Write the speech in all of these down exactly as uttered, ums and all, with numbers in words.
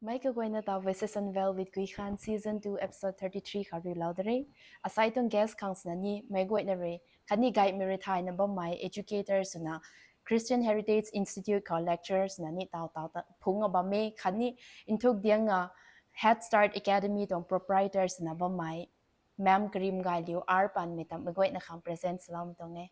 Mei kaguayna ta Voices Unveiled with Guikhan Season two Episode thirty three khou riulou de re. Asai tuang guest khang swna ni meic guayna rui khatni gaymei rui thayna bammei educator swna Christian Heritage Institute khou lecturer swna ni taw taw ta phungc a bam e, khatni nthuk diang a Head Start Academy tuang proprietor swna bammei Ma'am Karim Gailiu R Panmei ta meic guayna khang present swloumei tuang e.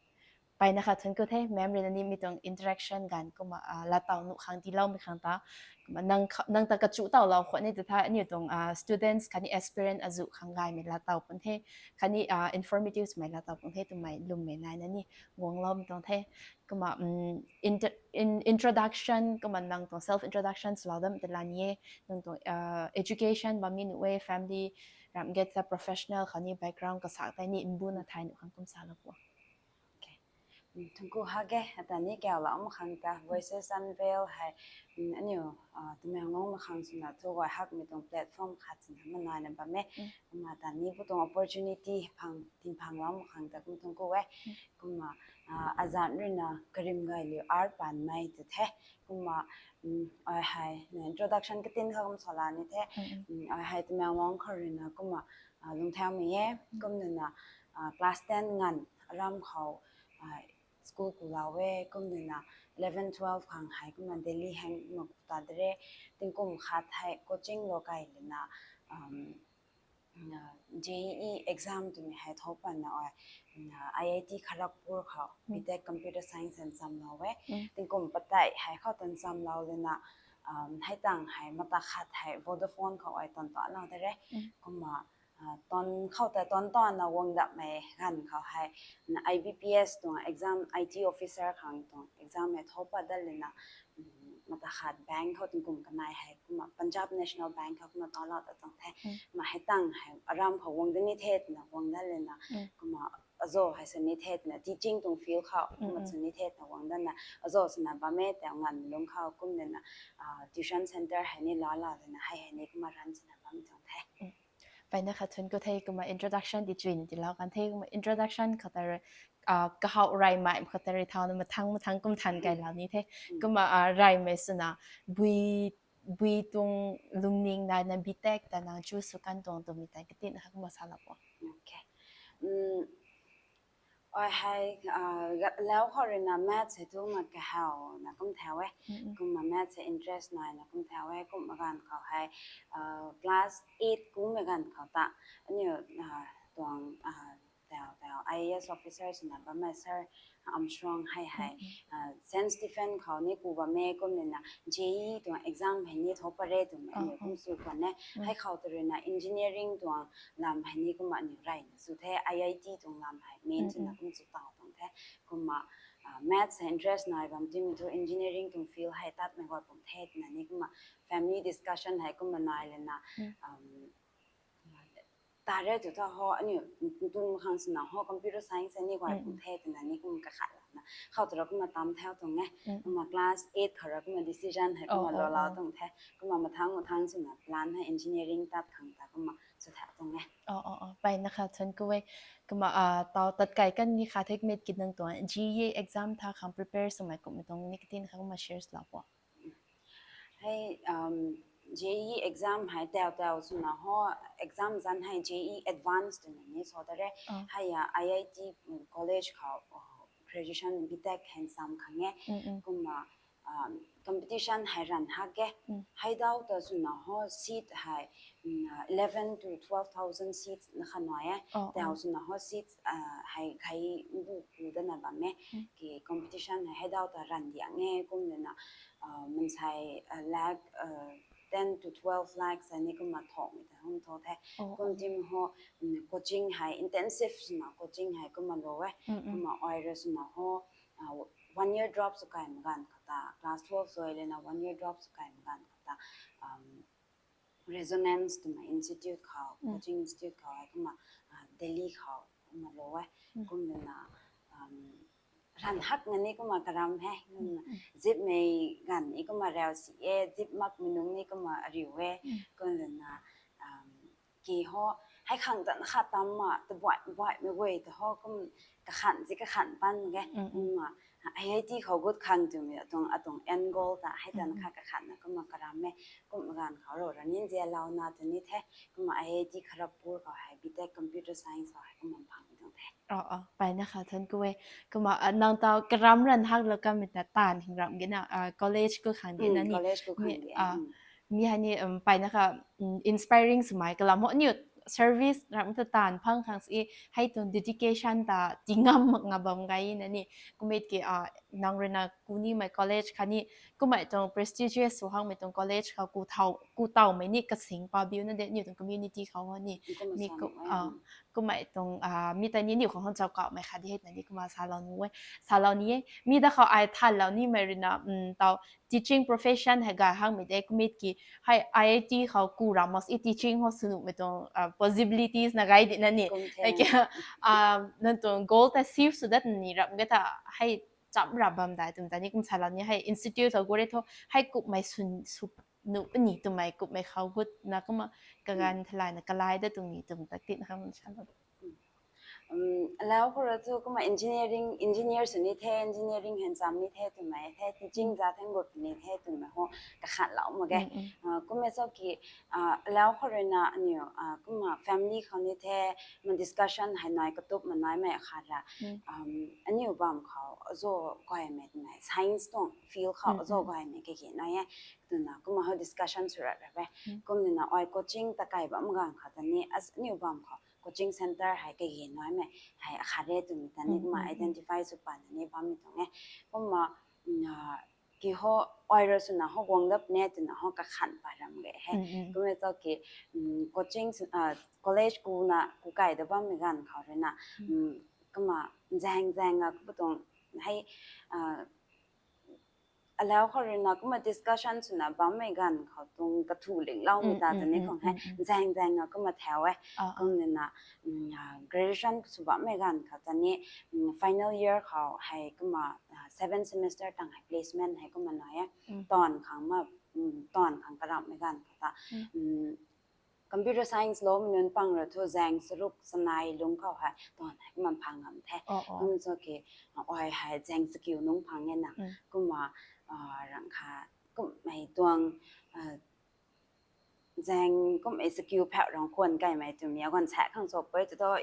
Peyna khat thuanc ku the, ma'am rui na ni mi tuang interaction ganv kumna lattow nuh khang tiiloumei khang ta, kumna nang ta kachu tawlou khwan ni ta tha aniu tuang students khatni aspirant azuh khang gaymei lattow pun the, khatni informative swmei lattow pun the twmei lwmmei naina ni guangloumei tuang the. Kumna introduction, kumna nang tuang self introduction swlou dam ta la ni e, nang tuang education bam ni nuh e, family ramh ge ta professional khou ni background kasak tei ni mbuna thay nuh khang kum salou pu. Thuanc ku ha ge, ata ni kawlou mak khang ta Voices Unveiled hei aniu Tamenglong mak khang swna thu guay hakmei tuang platform khat swna manaina bam e. Kumna ta ni bu tuang opportunity phang tingphanglou mak khang ta kum thuanc ku e. Kumna azanc rui na Karim Gailiu R Panmei ta the. Kumna ai hei introduction katin khou kum sala ni the. Ai hei Tamenglong khou rui na kumna lungthaumei e, kumna class ten nganv aram khou school kulou e, kumna eleven twelve khang hei kumna Delhi hang mak ta de re. Tingkum khat hei coaching lou kay lana JEE exam twmei hei thou patna ai IIT Kharagpur khou B.Tech Computer Science and nsamlou e. Tingkum padeih hei khou tan nsamlou lana hei tang hei mata khat hei Vodafone khou ai tan talou de re. Kumna tan khou ta tan tana guang datmei ganv khou hei IBPS tuang exam, IT officer khang tuang exam hei thou pat dat lana mata khat bank khou tingkum kanei hei kumna Punjab National Bank khou kumna talou ta tuang the. Kumna hei tang hei aram khou guang dat ni the twna guang dat lana kumna azo hei sw ni the twna teaching tuang field khou kumna sw ni the twna guang datna azo swna bam e. Tei nganvmei lungc khou kumna tuition centre hei ni laa laa lana hei hei ni kumna run swna bam tuang the. Peyna khat thuanc ku the. Kumna introduction ti chuina tiilou kan the. Kumna introduction khou ta kahowh reymei khou ta rui thauna mathang mathang kum than kaylou ni the. Kumna reymei swna bui tuang lungning naina B.Tech ta nang choose sw kan tuang twmei tei katin kha kumna salou pu. Ai hei lau khou rui na maths hei thuna kahawna kum thau e. Kumna maths hei interest naina kum thau e. Kumna ganv khou hei class eight kummei ganv khou ta aniu tuang tau tau IAS officer swna bammei Sir Armstrong hei hei Saint Stephen khou ni ku bam e. Kumna JEE tuang exam hei ni thou pat re twmei aniu kum sw khwan e. Hei khou ta rui na engineering tuang lam hei ni kumna aniu reyna sw the. IIT tuang lam hei main swna kum sw tau tuang the. Kumna maths hei interest nai bam timei thu engineering tuang field hei tatmei guay pum the twna ni kumna family discussion hei kumna nai lana ta re tw tha ho aniu tun mak khang swna ho computer science hei ni guay pum the twna ni kum kakhat lana khou ta rui kumna tam thau tuang e. Kumna class eight khou rui kumna decision hei kumna lou lou tuang the. Kumna mathang mathang swna plan hei engineering tat khang ta kumna sw thau tuang e. Peyna khat thuanc ku e. Kumna tau tat kai kan ni khat hei mei ki nang tuang JEE exam tha khang prepare swmei kummei tuang ni katin kha kumna share lou pu. Hei JEE exam hei tau tau swna ho exam zanc hei JEE advance twna ni sw ta re. Hei a IIT college khou graduation B.Tech hei nsam khang e. Kumna competition hei ranv hak e. Hei dau ta swna ho seat hei eleven to twelve thousand seats na kha nai e. Tau swna ho seats hei gai bu ku dana bam e. Ki competition hei hei dau ta ranv diang e. Kumna mansei lakh ten to twelve lakhs hei ni kumna thokmei ta hum tho the. Kum tim ho coaching hei intensive swna coaching hei kumna lou e. Kumna ai rui swna ho one year drop sw kaimei ganv khou ta class twelve sw lana one year drop sw kaimei ganv khou ta Resonance twmei institute khou coaching institute khou hei kumna Delhi khou kumna lou e. Kumna ranv hak na ni kumna karam he. Zipmei ganv ni kumna rau si e, zip makmei nunc ni kumna ariu e. Kumna ki ho hei khang tan khat tam ma tabuai buaimei guay ta ho kum kakhan zi kakhan pan ge. Kumna I I T khou gut khang twmei atuang atuang end goal ta hei tan kha kakhatna kumna karam e. Kum ganv khou ro ra nin zia lau na tw ni the. Kumna I I T Kharagpur khou hei B Tech Computer Science khou hei kumna phang tuang the. Oh, oh, pai na kha than ku e. Kumna nang tau karam ran hak la kamei ta tan hing ram gina college ku khang di na ni. College ku khang di. Mi hei ni pai na kha inspiring swmei kalam ho niu service ram ta tan phang khang si hei tuang dedication ta tingam mak nga bam gay na ni. Kumit ki nang rui na ku nimei college kha ni kumei tuang prestigious sw hangmei tuang college khou ku tau ku taumei ni kasing pa biu na de niu tuang community khou ni. Mi kumei tuang mi ta ni niu khou hon chau kaumei kha di hei na ni kumna salou ni e. Salou ni e. Mi da khou ai thanlou nimei rui na tau teaching profession hei gay hangmei de kumit ki hei I I T khou ku ram mak si teaching ho sw nuhmei tuang possibilities na gay di na ni. Nang tuang goal ta achieve sw dat ni ram ge ta hei cham ra bam dai twm ta ni kum salou ni hei institute khou gu re tho hei kupmei sw nuh ni twmei kupmei khou gut na kumna kaganv thalay na kalai da twmei twm ta tin khang salou. Alau khou ra thu kumna engineering engineer sw ni the, engineering hei cham ni the twmei the, teaching za thang gut ni the twmei ho kakhatlou mak ge. Kumna cho ki alau khou rui na aniu kumna family khou ni the, kumna discussion hei nai katup ma naimei khat ra aniu bam khou azo gaymei twmei science tuang field khou azo gaymei kage nai e. Twna kumna ho discussion sw ra ra e. Kumna ai coaching ta kai bam ganv khou ta ni aniu bam khou coaching center hei kage naimei hei akhat re twmei ta ni kumna identify sw pana ni bammei tuang e. Kumna ki ho ai ra swna ho guang dap ne twna ho kakhan pa ram ge he. Kumna cho ki coaching college ku na ku kai da bammei ganv khou rui na kumna zaeng zaeng a ku tuang hei alau khou rui na kumna discussion swna bammei ganv khou tuang kathu lingloumei ta ta ni khang hei zaeng zaeng a kumna thau e. Kumna graduation sw bammei ganv khou ta ni final year khou hei kumna seventh semester tang hei placement hei kumna nai e. Taanv khang ma taanv khang karamhmei ganv khou ta computer science loumei nunc pang ra thu zaeng charuk chanei lungc khou hei taanv hei kumna phang ngam the. Kum cho ki ai hei zaeng chakiu nungc phang e na. Kumna rang kha kummei tuang zaeng kummei chakiu phau rang khwan kaimei twmei a guan sa khang cho pui tu tho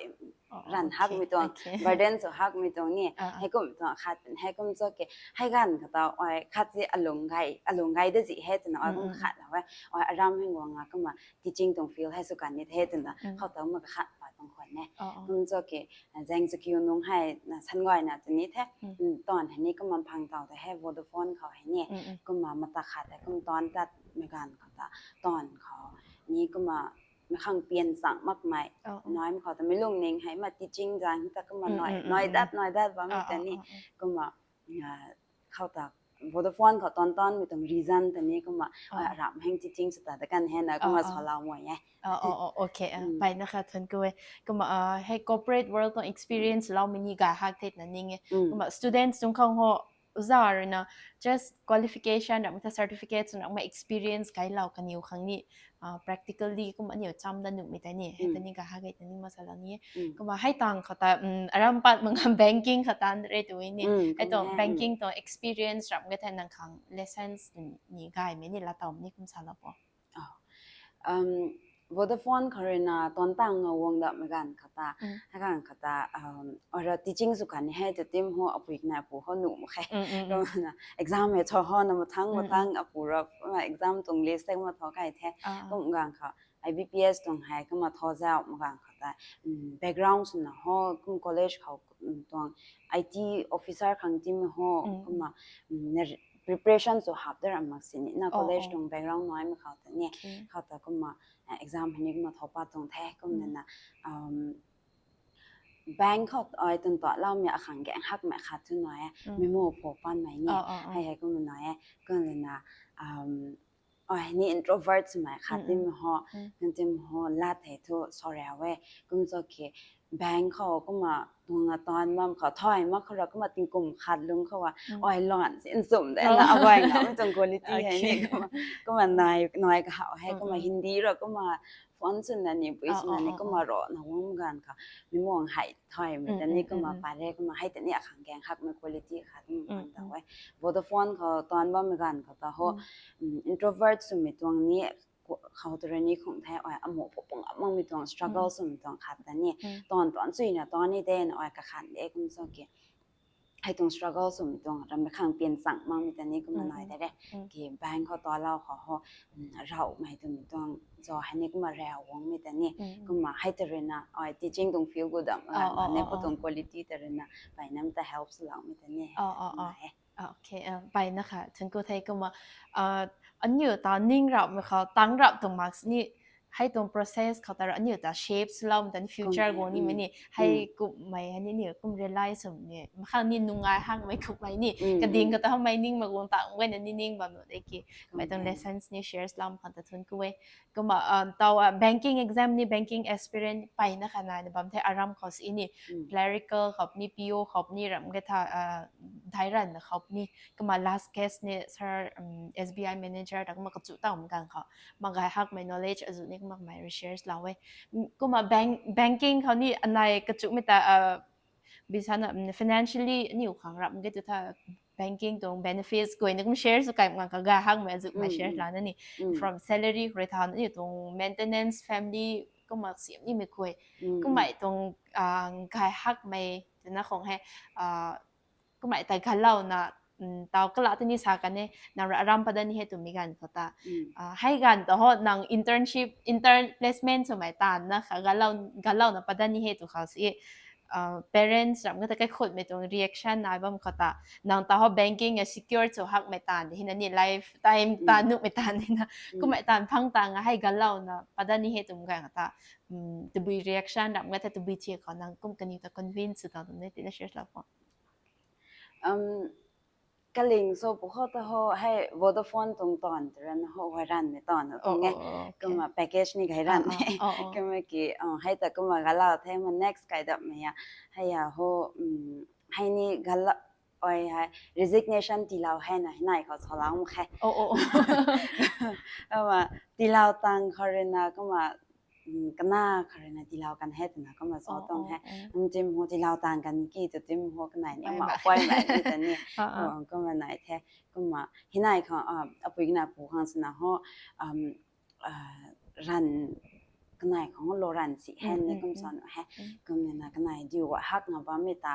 ran hakmei tuang burden sw hakmei tuang ni. Hei kum tuang khat hei kum cho ki hei ganv khou ta ai khat si alung gay alung gay da zi he twna ai kum khat la e. Ai aram hei guang a kumna teaching tuang field hei sw kan ni the twna khou ta kumna kakhat pa tuang khwan e. Kum cho ki zaeng chakiu nungc hei na san gayna tw ni the. Taanv hei ni kumna phang tau ta hei Vodafone khou hei ni kumna mata khat hei kum taanv tatmei ganv khou ta taanv khou ni kumna mei khang pian chang makmei naimei khou ta mei lungning hei ma teaching zang ta kumna nai nai dat nai dat bammei ta ni kumna khou ta Vodafone khou taanv taanvmei tuang reason ta ni kumna aram hei teaching sw ta da kan hei na kumna salou mei e. Okay, pai na kha than ku e. Kumna hei corporate world tuang experience loumei ni gay hak the na ning e. Kumna students tuang khang ho uza rui na just qualification ramh ta certificates ramh experience kailou kaniw khang ni practically kumna aniu cham da nuhmei ta ni hei ta ni gay hak e ta ni kumna salou ni e. Kumna hei tang khou ta aram pat manga banking khou tan re tu ni hei tuang banking tuang experience ramh ge the nang khang lessons ni gaymei ni laa taw ni kum salou po. Vodafone khou rui na taanv tang a guang datmei ganv khou ta hei ganv khou ta ara teaching sw kan ni hei tu tim ho apui na apu ho nuh mak khe. Kumna exam hei tho ho na mathang mathang apu ra exam tuang list tei kumna tho kai the. Kum ganv khou I B P S tuang hei kumna tho zau mak ganv khou ta background swna ho kum college khou tuang I T officer khang tim ho kumna preparation sw hap da ram mak sini na college tuang background naimei khou ta ni khou ta kumna exam hei ni kumna tho pat tuang the. Kumna na bank khou ai tun taloumei akhang gaeng hakmei khat thu nai e. Mimo pho panmei ni hei hei kumna nai e. Kumna na ai ni introvert swmei khat tim ho tim ho lat hei thu sorry e. Kum cho ki bank khou kumna tuang na taanv bam khou thay mak khou ra kumna tingkum khat lung khou a, ai lan sin sum de na aguay ngammei tuang quality hei ni kumna, kumna nai nai kahawh hei kumna Hindi ra kumna phone swna ni pui swna ni kumna ro na guang ganv khou mi muang hei thaymei ta ni kumna pare kumna hei ta ni akhang gaeng hakmei quality khat ni kan ta e. Vodafone khou taanv bammei ganv khou ta ho, introvert swmei tuang ni khou ta rui ni khung the, ai amu pupung amangmei tuang struggle swmei tuang khat ta ni taanv tuan suina taanv ni de na ai kakhan de kum sa ki hei tuang struggle swmei tuang rammei khang pian chang makmei ta ni kumna nai de re. Ki bank khou ta lau khou ho, ravmei twmei tuang zo hei ni kumna rau guangmei ta ni kumna hei ta rui na ai teaching tuang field gu dam la ne pu tuang quality ta rui na painam ta help swloumei ta ni nai e. Pai na kha thun ku the kumna aniu ta ning rapmei khou tang rap tuang marks ni hei tuang process khou ta aniu ta shape swloumei ta ni future guang nimei ni hei kummei hei ni niu kum realize swmei ni makhang ni nungai hakmei kummei ni kading khou ta hamei ning ma guang ta guayna ni ning bam nu de ki mei tuang lessons ni share swloumei khang ta thun ku e. Kumna tau banking exam ni banking aspirant pai na kha nai na bam the aram khou si ni clerical khou ni P O khou ni ram ge tha dairan na khou ni kumna last case ni sir S B I manager ta kumna kachu taumei ganv khou mak gay hakmei knowledge azu ni kumna kamei research lau e. Kumna banking khou ni anei kachumei ta bisana financially aniu khang ram ge tu tha banking tuang benefits guayna kum share sw kai ngang kha gay hakmei azu mei share lana ni from salary khou rui tha aniu tuang maintenance family kumna siam nimei khuay kummei tuang gay hakmei twna khang hei kummei ta galouna tau kala tini sa kan e nang ra aram pada ni hei twmei ganv khou ta hei ganv ta ho nang internship intern placement swmei taanv na kha galouna pada ni hei tw khou si parents ram kata kaikhutmei tuang reaction nai bam khou ta nang ta ho banking a secure sw hakmei taanv hina ni lifetime taanv nuhmei taanv hina kummei taanv phang ta nga hei galouna pada ni hei twmei ganv khou ta tabui reaction ram kata tabui thi khou nang kum kaniw ta convince sw ta twmei tina share lou khou kaling so pu khou ta ho hei Vodafone tuang taanv tu ran ho gay ranmei taanv na tuang e. Kumna package ni gay ran e. Kumna ki hei ta kumna galau the ma next kai dapmei a hei a ho hei ni galau ai hei resignation tiilou hei na hinai khou salou mak khe. Kumna tiilou tang khou rui na kumna kana khou rui na tiilou kan hei twna kumna sa tuang hei tim ho tiilou tang kan ki tu tim ho kanei ni ma poi mei ni ta ni kumna nai the. Kumna hinai khou apui kina pu khang swna ho ran kanei khou lou ran si hei ni kum sa nu hei kumna na kanei diu hak nga bammei ta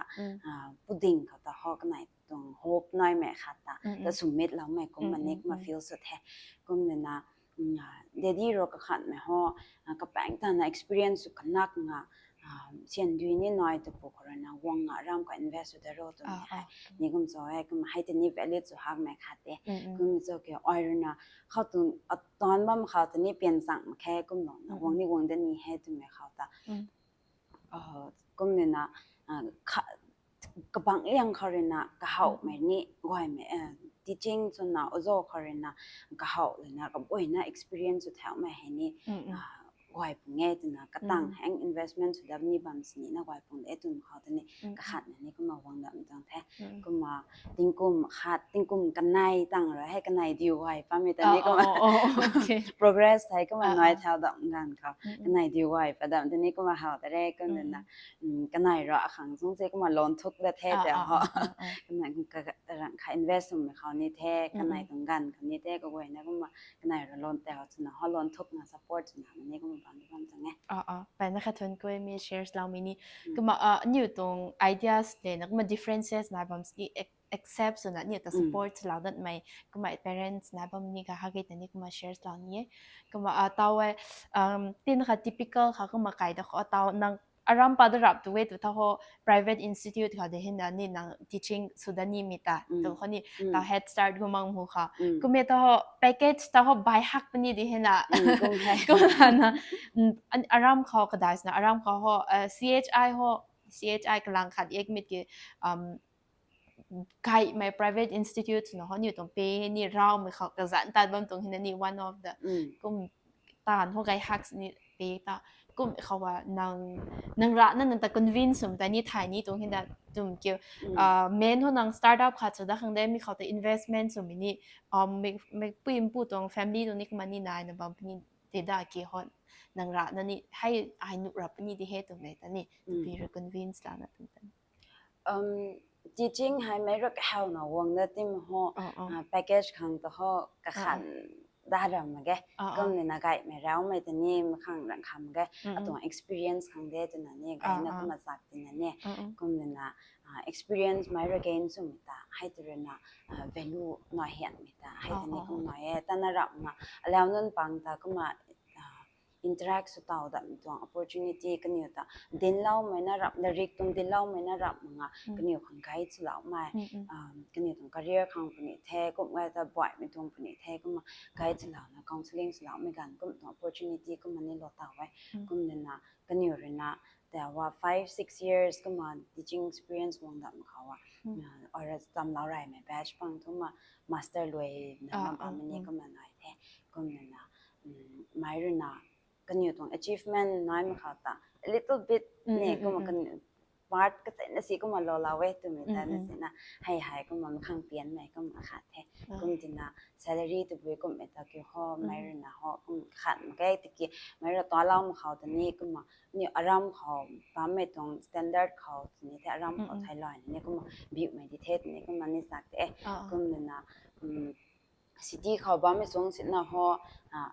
puding khou ta ho kanei tuang hope naimei khat ta ta submit loumei kumna ni kumna feel sw the. Kumna na daddy ro kakhanmei ho kapaeng tana experience sw kanak nga sian dui ni nai tu pu khou rui na guang nga ram ka invest sw da ro twmei hei ni kum sa e. Kumna hei ta ni valid sw hakmei khat e. Kumna cho ke ai rui na khou tuang taanv bam khou ta ni pian chang mak khe kumna na guang ni guang da ni hei twmei khou ta kumna na kabang liang khou rui na kahawmei ni guaymei teaching swna ozo khou rui na kahaw lana kabuina experience sw thaumei hei ni guay pung e twna katang hang investment sw dap ni bam sini na guay pung de twmei khou ta ni kakhatna ni kumna guang dam tuang the. Kumna tingkum khat tingkum kanei tang rui hei kanei diu guay pammei ta ni kumna progress hei kumna nai thau dam ganv khou kanei diu guay pa dam ta ni kumna how ta re kumna na kanei rui akhang sung se kumna loan thuk da the ta ho. Rang kha invest swmei khou ni the kanei tuang ganv khou ni the kaguayna kumna kanei rui loan tau swna ho loan thukna support swna ni kumna bam bam tuang e. Pai na kha thun ku e mi shares loumei ni kumna aniu tuang ideas le na kumna differences nai bam si accept swna aniu ta support swlou datmei kumna parents nai bam ni kahak e ta ni kumna shares lou ni e. Kumna tau e tin kha typical kha kumna kai da khou tau nang aram pa da rap tu e tu tha ho private institute khou de hina ni nang teaching sw da nimei ta tu khou ni ta head start gu mang mu kha kumna ta ho package ta ho bai hak puni de hina kumna na aram khou kadai swna aram khou ho C H I ho C H I kalang khat ek mit ki kaimei private institute na ho ni tuang pe ni rawmei khou kazan tat bam tuang hina ni one of the kum taanv ho gay hak ni te ta kum khou a nang nang ra na nang ta convince swm ta ni thay ni tuang hin da tum kiu. Ah, main ho nang startup khat sw da khang de mi khou ta investment swm ni um mek mek pui mpu tuang family tuang ni kumna ni nai na bam puni te da ki ho nang ra na ni hei ai nu ra puni di he tum le ta ni pi ra convince la na tum ta ni. Um, teaching hei mei rui kahawna guang da tim ho, Ah, ah. Ah, package khang ta ho kakhan da ram mak ge. Ah, ah. Kum ni na gay mei rau mei ta ni makhang rang kham ge. Mm, mm. Atuang experience khang de tu na ni gay Ah, na ah. Kumna zak ti na ni. Mm, mm. Kum ni na, ah, experience mei rui gain swm ta hei tu rui na, ah, value na hian mei ta hei Ah, ta ni ah, kum ah. Nai e ta na ram na alau nun pang ta kumna, ah, interact sw tau dat mei tuang opportunity kaniw ta dinlou mei na ram, larik tuang dinlou mei na ram nga Mm. kaniw khang guide swlou mei, Mm, mm. um, kaniw tuang career khang puni the, kum gay ta buai mei tuang puni the, kumna guide swlou na counselling swlou mei ganv kum tuang opportunity kumna ni lou tau e. Mm. Kum ni na kaniw rui na ta wa five six years kumna teaching experience guang dat mak khou a. Mm. Ah, ora tam lau rai mei batch pang tu ma master lui na Ah, ma bam ah, ni mm. Kumna nai the. Kum ni na, um, mei rui na kaniw tuang achievement nai mak khou ta a little bit Mm, ni mm, mm, kumna mm. Kan part ka na si kumna lou lau e tu mei ta Mm, na mm. Si na hei hei kumna makhang pian mei kumna khat the. Ah. Kum ti na salary tu bui kum mei ta ki ho mei Mm. Rui na ho kum khat mak ge tiki mei rui ta lau mak khou ta ni kumna ni aram khou bam mei tuang standard khou ta ni the aram khou Mm, mm. Thai lai ni kumna biu mei di the ta ni kumna ni sak the. Ah. Kum ni na, um, city khou bam mei suang si na ho, ah,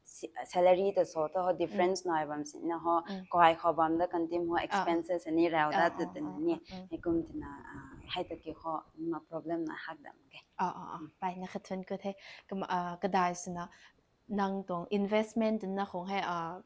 si- salary ta so ta ho difference nai bam si na ho, Mm. kai khou bam da kan tim ho expenses ni rau da Ah, ta ah, ta ah, ni. ah, ah. Hei kum ti na, ah, hei ta ki ho ma problem na hak dam ge. Ah, ah, ah. Pai na khat thun ko the. Kum, ah, kadai si na nang tuang investment na khong hei, ah,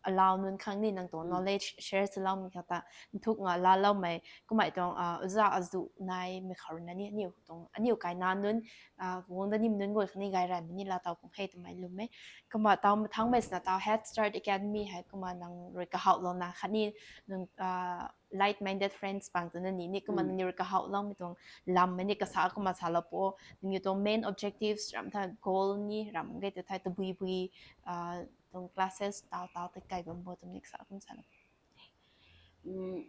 alau nun khang ni nang tuang Mm. knowledge share swlou mei khou ta nthuk nga la lou mei kumna tuang, ah, uza azu nai mei khou na ni aniu tuang aniu kai na nun, ah, guang da nim nun goi khang ni gay rai mei ni la tau kung hei tu mei lum e. Kumna tau mathang mei si na tau Head Start Academy hei kumna nang rui kahau lou na khat ni nang, ah, like-minded friends pang tu na ni ni kumna Mm. Nang rui kahau lou mei tuang lam mei ni kasa kumna sa lou po nang tuang main objectives ram tha goal ni ram ge tu thai tabui bui, ah, tuang classes tau tau te kai bam bo tum ni kasa kum sa lou. Mm,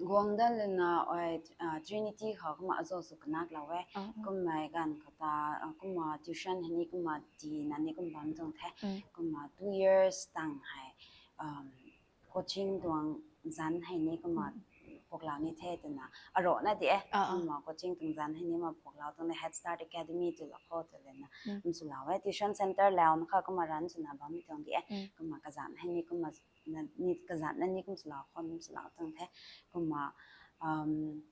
guang da lana oi, ah, Trinity khou kumna azo su kanak lou e. Ah, ah. Kumna ganv khou ta, ah, kumna tuition hei ni kumna ti na ni kumna bam tuang the. Mm. Kumna two years tang hei, um, coaching tuang zan hei ni kumna Mm. pok lou ni the twna aro na di e. Ah, ah. Kumna coaching tuang zan hei ni ma pok lou tuang ni Head Start Academy tu lou khou tu lana. Mm. Kum sw lou e. Tuition center lou na kha kumna run swna bam tuang di e. Mm. Kumna kazan hei ni kumna na ni kazan na ni kum sw lou khou kum sw lou tuang the. Kumna, um,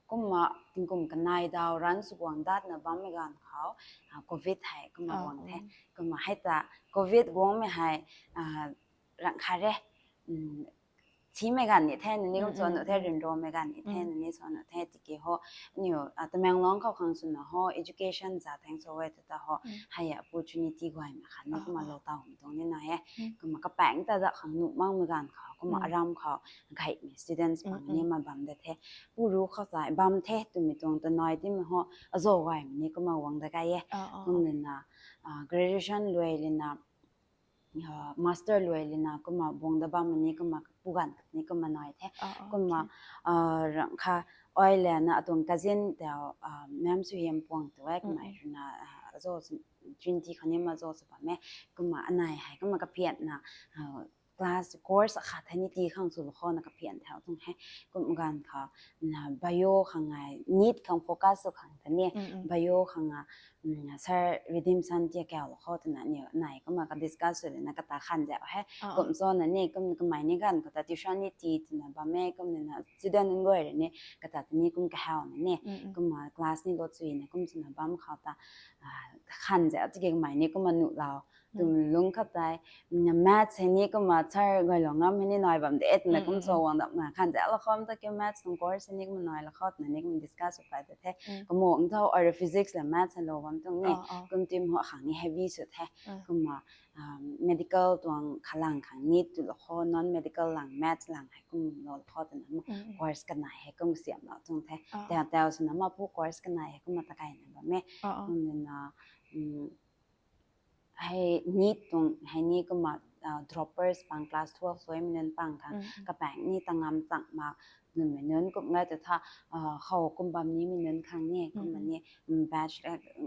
kumna tingkum kanei daw run sw guang dat na bam mei ganv khou, ah, covid hei kumna Ah, guang the. mm. Kumna hei ta covid guang mei hei, ah, rang khat re, um, si mei ganv ni the, nani kum Mm, sw mm, nu the, mm. rinro mei ganv ni the, Mm. nani sw nu the, tiki ho, niu, ah, Tamenglong khou khang swna ho, education za theng sw e tu ta ho, Mm. hei opportunity guay mei khat ni Ah, kumna ah. lou tau mei tuang ni na e. Mm. Kumna kapaeng ta da khang nu mang mei ganv khou, kumna Mm. aram khou, gay mei students Mm, pang ni mm. ma bam da the. Puru khou ta bam the, twmei tuang ta nai ti mei ho, azo guay mei ni kumna guang da kai e. Ah, ah, Kum ah. Lana, ah, graduation lui lana, ah, master lui lana, kumna buang da bam mei ni kumna pu ganv ni kumna nai the. Ah, ah, Kumna, okay. ah, rang kha, oi lana atuang cousin tau, ah, Ma'am Suhiam Puang tu e, Mm, kumna mm. runa, ah, azo su, Trinity khou ni ma azo su bam e. Kumna anei hei, kumna kaphian na, ah, class course akhat hei ni ti khang sw lou khou na kaphian thau tuang he. Kum ganv khou na bio khang ai, NEET khang focus sw khang ta ni. Mm, mm. Bio khang a, mm, Sir Redeem San tia kau lou khou twna ni nai kumna ka discuss sw lana kata khan zau he. Ah, ah. Kum sw na ni, kum kamei ni ganv khou ta tuition ni ti twna bam e, kum ni na student nunc guay rui ni kata ta ni kum kahau na ni. Mm, mm. Kumna class ni lou chui na kum swna bam khou ta, ah, khan zau tiki kamei ni kumna nu lou. Tum lung khat tei, mm, maths hei ni kumna Sir Guailongam hei ni nai bam de twna kum sw guang dam na khan zau lou khou ta ki maths tuang course hei ni kumna nai lou khou twna ni kumna discuss sw pai de the. Mm. Kumna ntau ora physics la maths hei lou bam tuang ni. Ah, ah. Kum tim ho khang ni heavy sw the. Ah. Kumna, um, medical tuang khalang khang NEET tu lou khou, non medical lang maths lang hei kum lou lou khou twna ma, mm, mm, course kanei hei kum siam lou tuang the. Ah, ah. Tau tau swna ma pu course kanei hei kumna ta kai na bam e. Ah, ah. Kum na, um, hei NEET tuang hei ni kumna uh, droppers pang class twelve suai mi nunc pang khang mm. Kapaeng ni tangam chang mak nunc mi nunc kum ngai tu tha uh, khou kum bam ni mi nunc khang ni kum mm. Ni um, batch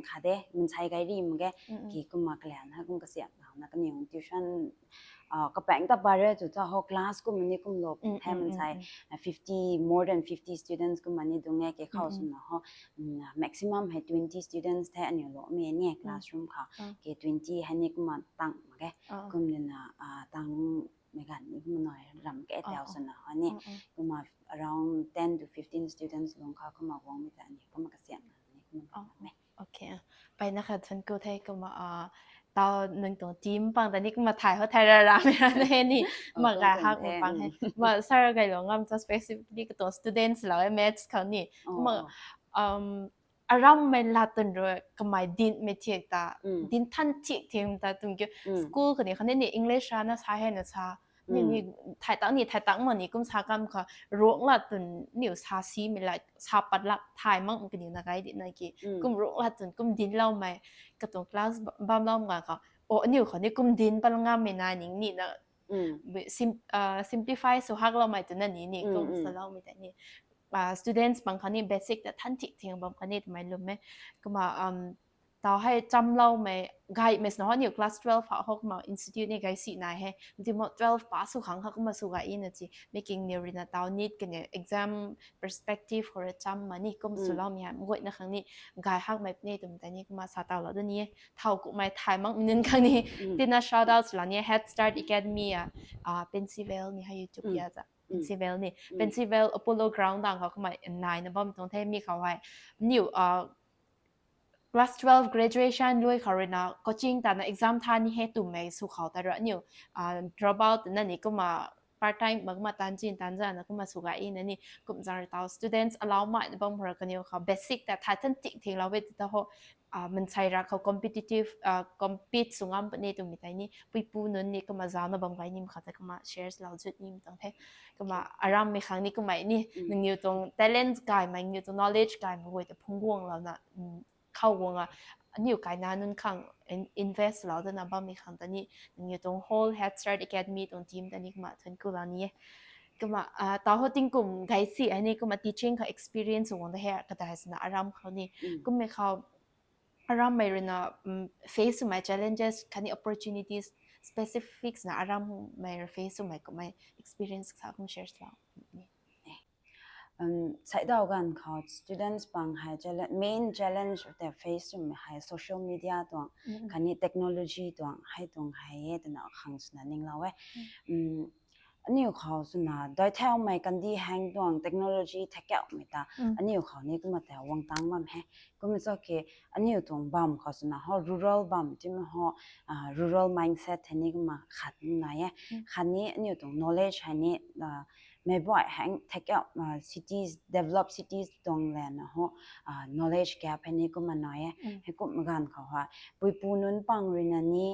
kha de min sai gai ri mak ge mm. Ki kumna kalian ha kum kasiam na na kaniw tuition uh, kapaeng ta bare tu tha ho class kum ni kum lo mm. Thai min sai uh, fifty more than fifty students kum ni dung e ke khou mm. Suna ho um, maximum hei twenty students thai aniw lo mi ni classroom kha okay. Ke twenty hei ni kumna tang mak ge okay. Kum ni na uh, tang megan ni kumna noi ram ke tau suna ho ni okay. Kumna around ten to fifteen students lung kha kumna guang mi ta ni kumna kasiam na ni kumna okay. Mpeyna khat thuanc ku the kumna uh, tau nang tuang team pang ta ni kumna thay ho thay ra ra mi ra na he ni kumna gay hak mi pang he kumna sir gay lo ngam ta specifically katuang students lo e maths khou ni kumna um, aram mei lat tun rui kamei din mei thiak ta mm. Din than thiak thiak ta tum kiu mm. School kani khan ni English ra na sa he na sa ni mm. Ni thai tang ni thai tang ma ni kum sa kam kha rong lat tun niw sa si mi lai sa pat lak thai mang kani na gai di na ki mm. Kum rong lat tun kum din lau mei katuang class bam lau nga kha o niw kha ni kum din pat ngam mi na ning ni na mm. Sim, uh, simplify su hak lau mei tu na ni ni mm, kum mm. Sa lau mi ta ni uh, students bang kha ni basic ta than thiak thiak bam kha ni tu mei lum e kumna um, tau hei cham lau mei gay mei sna ho niw class twelve ha ho kumna institute ni gay si nai he ti mo twelve pass su khang ha kumna su gay na chi making niw rina tau NEET kani exam perspective khou ra cham ma ni kum su mm. Lau mi ha mguay na khang ni gay hak mei ni tum ta ni kumna sa tau lau da ni e thau kumei thai mang mi nunc khang ni mm. Tina shout out la ni Head Start Academy a uh, Pensivel ni ha YouTube mm. Ya za mm. Pensivel ni mm. Pensivel Apollo ground dang khou kumna nai na bam tuang the mi khou hei niw uh, class twelve graduation lui khou rui na coaching ta na exam tha ni he tumei su khou ta ra niw uh, drop out na ni kumna part time ma kumna tan chin tan za na kumna su gay na ni kum zang ra tau students allow mai na bam ra kaniw khou basic ta thai than thiak thiak lau e tu ta ho uh, mansei ra khou competitive uh, compete su ngam pa ni tumei ta ni puipu nunc ni kumna zau na bam gay ni kha ta kumna shares lau zut ni tang the kumna aram mei khang ni kumna ni mm. Nangniw tuang talent gay mei nangniw tuang knowledge gay mei guay ta phung guang lau na mm. Khou guang a niw kai na nunc khang in, invest lau da na bam mei khang ta ni nangniw tuang whole Head Start Academy tuang team ta ni kumna thuanc ku lau ni e kumna uh, tau ho tingkum gay si hei ni kumna teaching khou experience guang da he kadai sna aram khou ni mm. Kum mei khou aram mei rui na um, face mei challenges khatni opportunities specifics na aram mei rui face mei kumna experience sa kum share lau ni um, sai dau ganv khou students pang hei challenge, main challenge te face swmei hei social media tuang mm. Khatni technology tuang hei tuang hei e twna khang swna ning lau e mm. Um, aniw khou swna dai thaumei kandi hang tuang technology thakauhmei ta mm. Aniw khou ni kumna ta wang tang bam he kumna cho ke aniw tuang bam khou swna ho rural bam ti mei ho uh, rural mindset hei ni kumna khat nai e mm. Khatni aniw tuang knowledge hei ni uh, meic buay hang thakauh uh, cities developed cities tuang lana ho uh, knowledge gap hei ni kumna nai e mm. Hei kum ganv khou ha puipu nunc pang rui na ni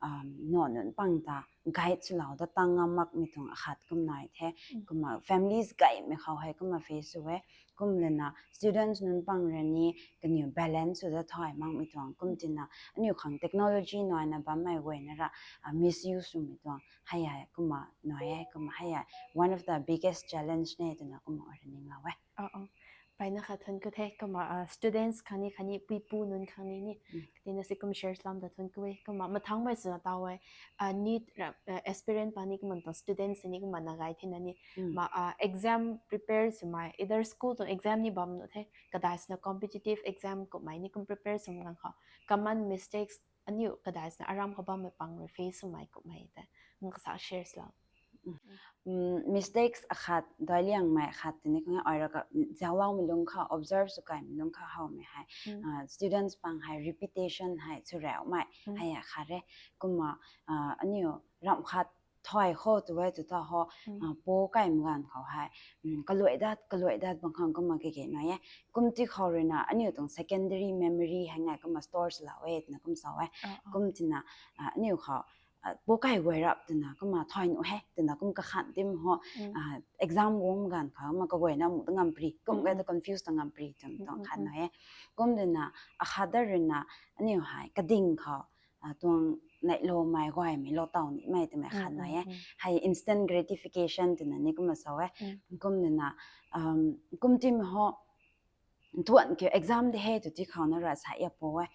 um, no nunc pang ta guide sw lau da tang ngam makmei tuang akhat kum nai the mm. Kumna families gaymei khou hei kumna face sw e kum lana students nunc pang rui ni kaniw balance sw da thai makmei tuang kum tina aniw khang technology nai na bammei guay na ra uh, misuse swmei tuang hei hei kumna nai e kumna hei hei one of the biggest challenge ne twna kumna ora ning lau e. Mpeyna khat thuanc ku the kumna uh, students khang ni khatni puipu nunc khang ni ni mm. Tina si kum share lam da thuanc ku e kumna mathangmei swna tau e uh, NEET ra uh, aspirant pa ni kumna tuang students ni kumna na gay the na ni mm. Ma uh, exam prepare swmei either school tuang exam ni bam nu the kadai swna competitive exam kummei ni kum prepare swmei ganv khou common mistakes aniu kadai swna aram khou bammei pang rui face swmei kummei ta nang kasa share sw lau. Mistakes akhat dai liangmei akhat tini khang ai ra ka zauloumei lungc kha observe sw kaimei lungc kha howmei hei students pang hei repetition hei churauhmei hei akhat re. Kumna aniu ramh khat thay khou tu e tu ta ho, po kaimei ganv khou hei kaluai dat kaluai dat bang khang kumna kage nai e. Kum ti khou ruina aniu tuang secondary memory hei ngai kumna store swlou e twna kum sa e. Kum tina aniu khou po kai guay rap twna kumna thay nuh he twna kum kakhan tim ho, exam guang ganv khou kumna kaguayna mu ta ngam pri kum kai ta confuse ta ngam pri twna tuang khan nai e. Kum twna akhat dat ruina aniu hei kading khou tuang neihlou mei guay mei lou taw nimei twmei khat nai e. Hei instant gratification twna ni kumna sa e. Kum nina, kum timei ho tuan kiu exam de he tw ti khou na ra sa ya po e.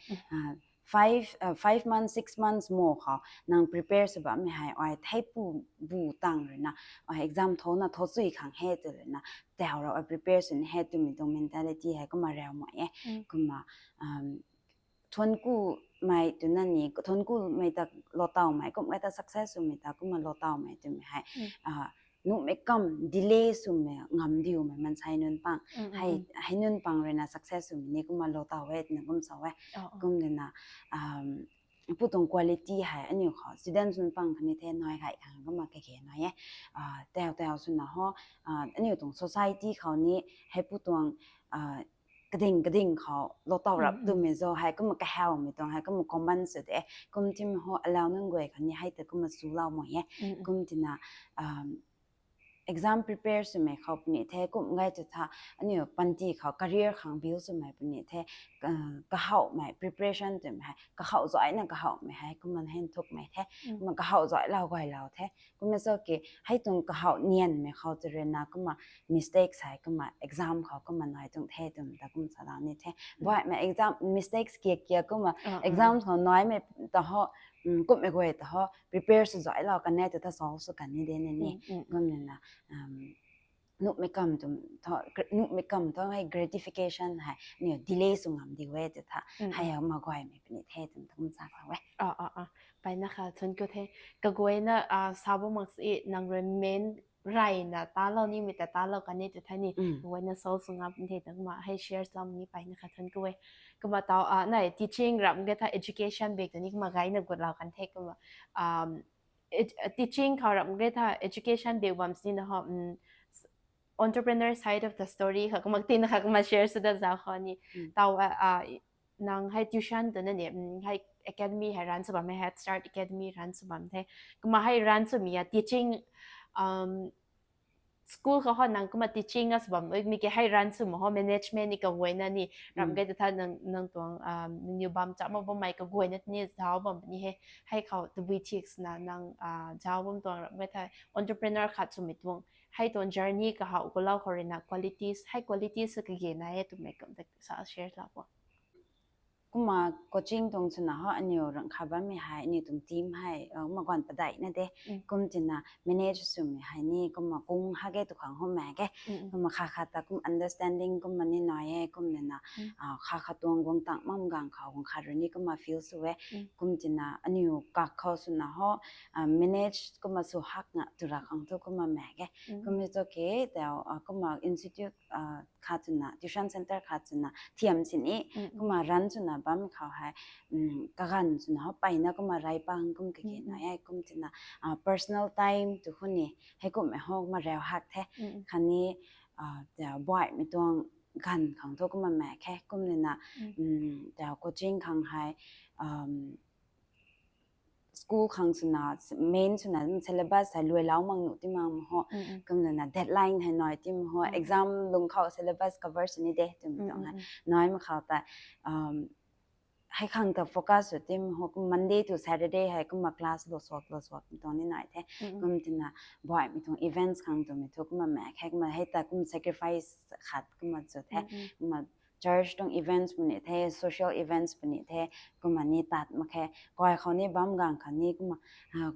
Five, uh, five months, six months mo khou nang prepare sw bammei hei ai thei pu bu tang ruina, ai exam tho na tho sui khang he tw ruina, tau ra ai prepare sw ni he twmei tuang mentality hei kumna rau mai e. Kumna, um, thuan ku mei twna ni, thuan ku mei ta lou taw mei, kum mei ta success swmei ta kumna lou taw mei twmei hei, uh, nuhmei kam delay swmei ngam diu mei mansei nunc pang. Hei, hei nunc pang ruina success swmei ni kumna lou taw e twna kum sa e. Kum dina, um, pu tuang quality hei aniu khou students nunc pang khatni the nai gay khang kumna kage nai e. Uh, tau tau swna ho, uh, aniu tuang society khou ni hei pu tuang, uh, kading kading khou lou taw rap twmei zo hei kumna kahawmei tuang hei kumna common sw de. Kum timei ho alau nunc guay khou ni hei ta kumna swlou mai e. Kum tina, um, exam prepare swmei khou puni the kum gay tw tha aniu panty khou career khang build swmei puni the, uh, kahawmei preparation twmei hei kahaw zaina kahawmei hei kumna hen thukmei the. Kumna kahaw zai lau guay lau the. Kumna so ki hei tuang kahaw nianmei khou tw ruina kumna mistakes hei kumna exam khou kumna nai tuang the twmei ta kum sa lau ni the. Baihmei exam mistakes kia kia kumna exam khou naimei ta ho, um, kummei guay ta ho prepare sw zai lau kan e tw ta solve sw kan ni de ni ni. Kum nina, um, nuhmei kam tw tho, nuhmei kam tho hei gratification hei niu delay sw ngam di e tw tha. Hei ma guaymei puni the twmei ta kum sa lau e. Mpeyna kha thuan ku the. Kaguayna, uh, sa bam mak si nang rui main rayna talou nimei ta talou kan e tw tha ni. Kaguayna solve sw ngam the twna kumna hei share lou ni mpeyna kha thuan ku e. Kumna tau, uh, nai teaching ram ge tha education bak ta ni kumna gayna gut lau kan the kumna, um, teaching khou ram ge tha education bak bam sini na ho, um, entrepreneur side of the story kha kumna tina kha kumna share sw da zau khou ni. Tau, uh, uh, nang hei tuition twna ni, um, hei academy hei run sw bam, hei Head Start Academy run sw bam the. Kumna hei run swmei a teaching, um, school khou ho nang kumna teaching a sw bam, ui mi ke hei run swmei ho management ni kaguayna ni ram ge tw tha nang, nang tuang, um, nangniw bam cha ma bammei kaguayna ni zau bam ni he. Hei khou tabui thik swna nang, uh, zau bam tuang ram ge tha entrepreneur khat swmei tuang hei tuang journey kahaw kulou khou ruina qualities, hei qualities kage na e twmei kum ta sa share lou po. Kumna coaching tuang swna ho aniu rang kha bammei hei aniu tuang team hei, uh, kumna guan padeihna de. Kum tina manage swmei hei ni kumna kung ha ge tw khang ho mak ge. Kumna kha kha ta kum understanding kumna ni nai e kum nina, uh, kha kha tuang guang tang mam gang khou guang khat rui ni kumna feel sw e. Kum tina aniu kak khou swna ho, uh, manage kumna sw hak nga tw ra khang thu kumna mak ge. Kum ni cho ke tau, uh, kumna institute, uh, khat swna tuition center khat swna thiam sini kumna run swna bam khou hei, um, kaganv swna ho mpeyna kumna rey pang kum kage nai e kum tina, uh, personal time tw khou ni hei kummei ho kumna rau hak the. Khatni, uh, baihmei tuang ganv khang thu kumna mak khe kum nina, um, tau coaching khang hei, um, school khang swna main swna syllabus hei luailou mak nuh ti mak ho. Kum nina deadline hei nai ti mak ho, exam lung khou syllabus cover sini de twmei tuang hei nai mak khou ta, um, hei khang ta focus sw ti mak ho kum Monday to Saturday hei kumna class lou suak lou suak tuang ni nai the. Kum tina baihmei tuang events khang twmei thu kumna mak khe kumna hei ta kum sacrifice khat kumna chu the. Kumna church tuang events puni the, social events puni the, kumna ni tat mak khe. Kai khou ni bam gang khou ni kumna, uh,